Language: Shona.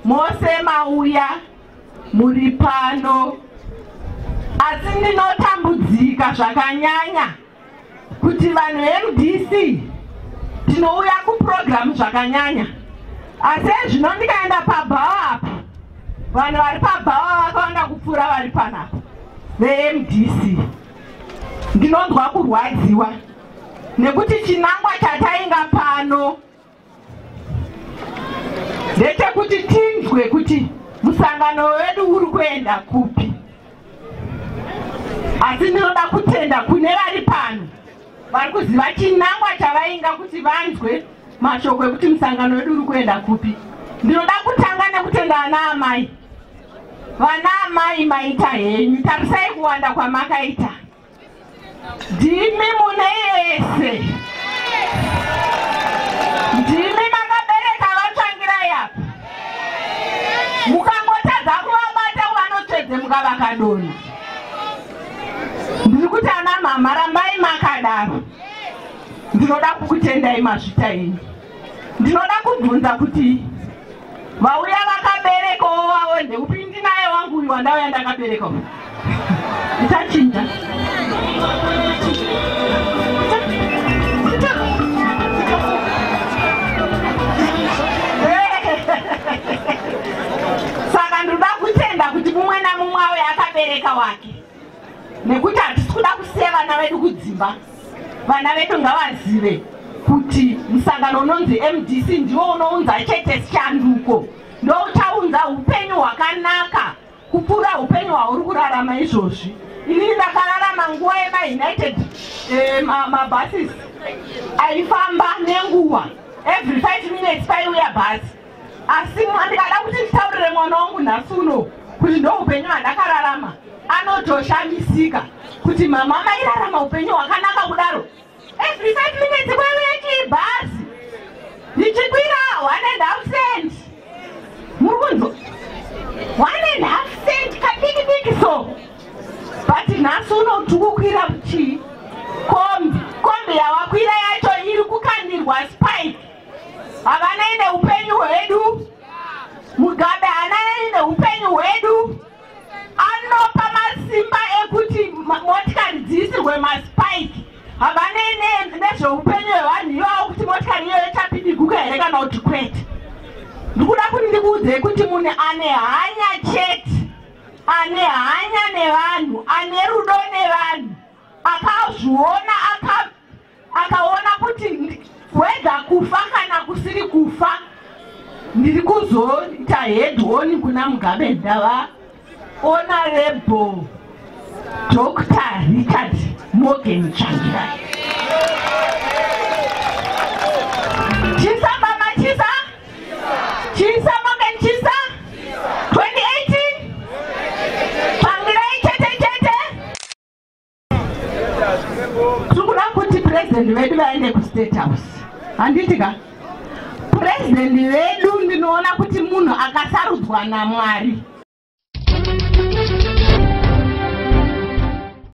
Mose mauya muri pano, asi ndinotambudzika zvakanyanya kuti vanhu veMDC tinouya kupurogiramu zvakanyanya, asi ezvino ndikaenda pabhawa apa, vanhu vari pabhawa vakawanda kupfuura vari panapa veMDC. Ndinonzwa kurwadziwa nekuti chinangwa chatainga pano ndechekuti tinzwe kuti musangano wedu uri kuenda kupi. Asi ndinoda kutenda kune vari pano vari kuziva chinangwa chavainga kuti vanzwe mashoko ekuti musangano wedu uri kuenda kupi. Ndinoda kutanga nekutenda ana amai. Vana amai, maita henyu, tarisai kuwanda kwamakaita. Ndimi mune yese, ndimi makabereka vaTsvangirai apa. Mukangotadza kuvabata, vanotsvedzemuka vakadonha. Ndiri kuti ana mama, rambai makadaro. Ndinoda kukutendai, mazvita enyu. Ndinoda kubvunza kuti vauya vakaberekawo vavo ndeupi? Ndinaye wangu uyu wandauya ndakabereka. Ndichachinja. Saka ndinoda kutenda kuti mumwe namumwe auya akabereka wake, nekuti hatisi kuda kusiya vana vedu kudzimba. Vana vedu ngavazive kuti musangano unonzi MDC ndiwo unounza chete shanduko, ndouchaunza upenyu hwakanaka kupfuura upenyu hwauri kurarama izvozvi. Inini ndakararama nguva yemaUnited mabuses aifamba nenguva, every 5 minutes paiuya bhasi. Asi ndikada kuti nditaurire mwana wangu nhasi uno kuti ndo upenyu hwandakararama, anotoshamisika kuti mama mairarama upenyu hwakanaka kudaro, every 5 minutes kwaiuya chibhazi ndichikwira 1.5 cent. Muri kunzwa? 1.5 cent kadiki diki. So but nhasi uno tikukwira chii? Kombi. Kombi yawakwira yacho iri kukandirwa spike. Havanei neupenyu hwedu. Mugabe haanei neupenyu hwedu. Anopa masimba ekuti motikari dziisirwe maspike. Havanei nezveupenyu hwevanhu ivavo, kuti motikari iyoyo ichapidiguka here kana kuti kwete. Ndikuda kuti ndikuudzei kuti munhu ane hanya chete, ane hanya nevanhu, ane rudo nevanhu, akazviona, akaona kuti whether kufa kana kusiri kufa, ndiri kuzoita head on kuna Mugabe, ndava Honorable Dr Richard Morgan Tsvangirai. Chisa mama, chisa, chisa Morgan, chisa. 2018 Tsvangirai chete chete. Tiri kuda kuti purezidendi vedu vaende kuState House, handiti ka? Purezidendi vedu, ndinoona kuti munhu akasarudzwa naMwari.